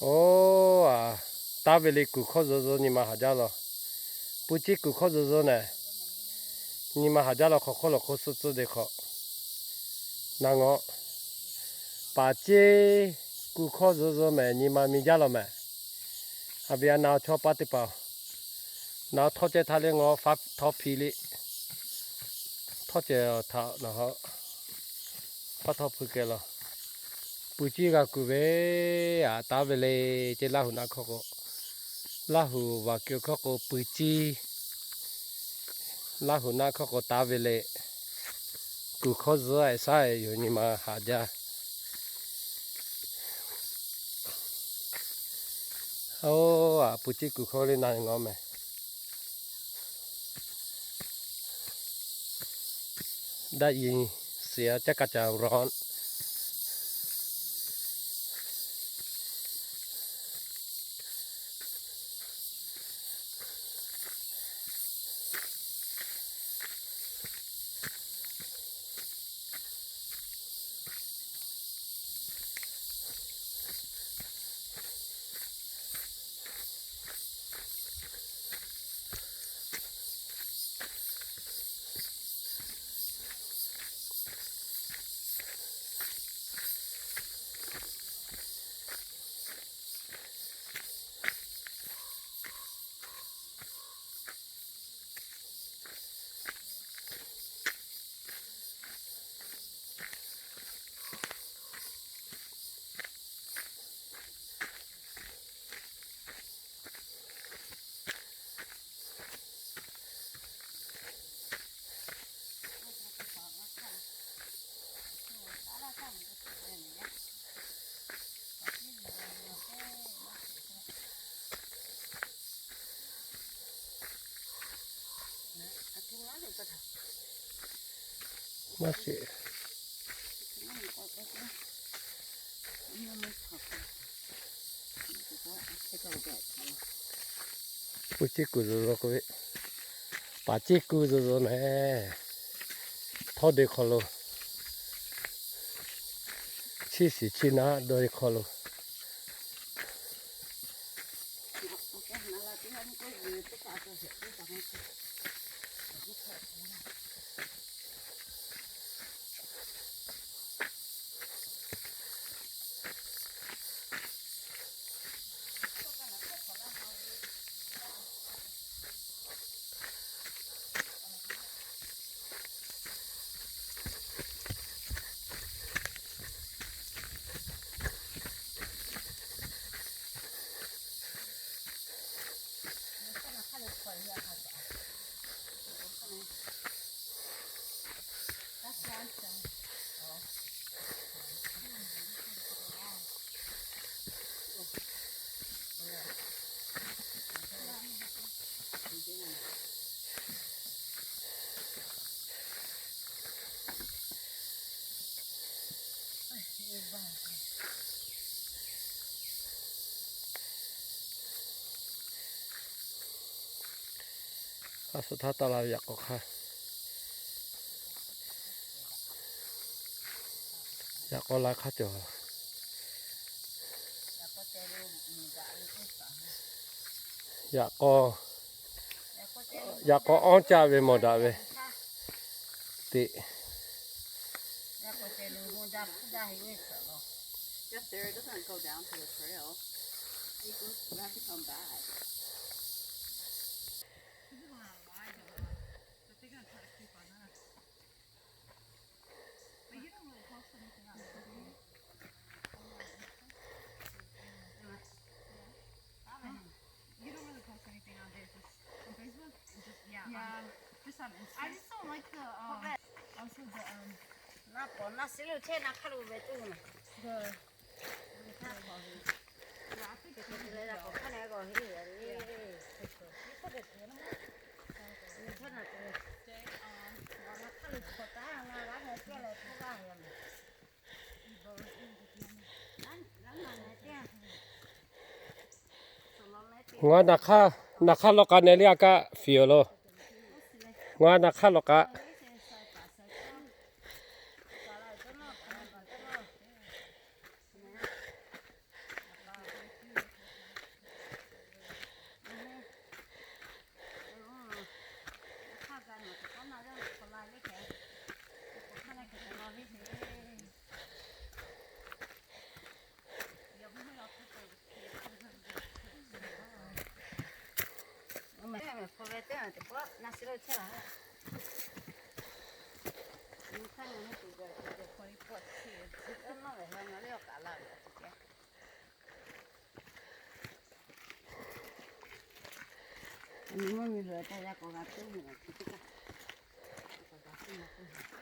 Oˇ, taˉ ve le kuˬ hkawˇ zuhˬ zuhˬ nyi ma haˍ jaˇ law. Pui ciˇ kuˬ hkawˇ zuhˬ zuhˬ nehˬ, nyi ma haˍ jaˇ law hk'aw hk'oˆ lawˬ hk'oˆ suhˆ tcuhˇ de hk'awꞈ na ngawˬ. Paˍ ceˇ kuˬ hkawˇ zuhˬ zuhˬ mehˍ nyi ma mi jaˇ law mehˍ. A ve a na chaw paˇ teˇ hpaˍ, na htawˇ ceh htaˇ le ngawˬ faˉ htawˇ hpi le, htawˇ ceh htaꞈ na ha faˉ htawˇ hpui kehˬ law. Pui ciˇ g'a kuˬ ve, aꞈ taˉ ve le. Ceˇ Laˇ huˍ naˆ hkawˇ k'o, Laˇ huˍ vaˬ keu hkawˇ k'o pui ciˇ, Laˇ huˍ naˆ hkawˇ k'o taˉ ve le. Kuˬ hkawˇ zuhˬ e shaˉ e yoˬ nyi ma haˍ jaˇ. Oˇ, aꞈ pui ciˇ kuˬ hkawˇ le na ngawˬ mehˍ. Daˆ yi siˍ a caˇ ka ca ron. Maˇ shiˍ. Pui ciˇ kuˬ zuhˬ zuhˬ k'oˆ ve, paˍ ciˇ kuˬ zuhˬ zuhˬ mehˍ. Htawˇ de hk'aw lo, chiˇ shiˍ chiˇ naˆ dawˇ e hk'aw lo. Hk'aˇ suh htaˇ taˇ la ve yaꞈ k'aw hk'aˇ. Yaꞈ k'aw la hk'aˇ cawˬ. Yaꞈ k'aw, yaꞈ k'aw awˉ caˆ ve mawˬ daꞈ ve teꞈ. Naˆ pawˍ naˆ siˉ lo chehˇ naˆ hk'aˇ lo ve tuˬ. Ngaˬ naˬ hk'aˇ, naˬ hk'aˇ law k'a neh liˇ a kaˆ fiˍ awˬ lo. Ngaˬ naˬ hk'aˇ law k'a. teˇ teˇ pawˆ na shiˍ lo chehˇ laˬ. Nyi htaˇ ngaˬ hui tuˬ gaˬ tuˬ gaˬ hpaw li pawˆ chi, chi kaꞈ maˇ ve ha ngaˬ le awˬ kaꞈ la ve a tuˬ kehˬ. Nyi mvuhˇ miˬ loꞈ e teˇ yanˇ k'awꞈ g'a tuˉ ve a chi teˇ kaꞈ, k'awꞈ g'a tuˉ ma tuˉ.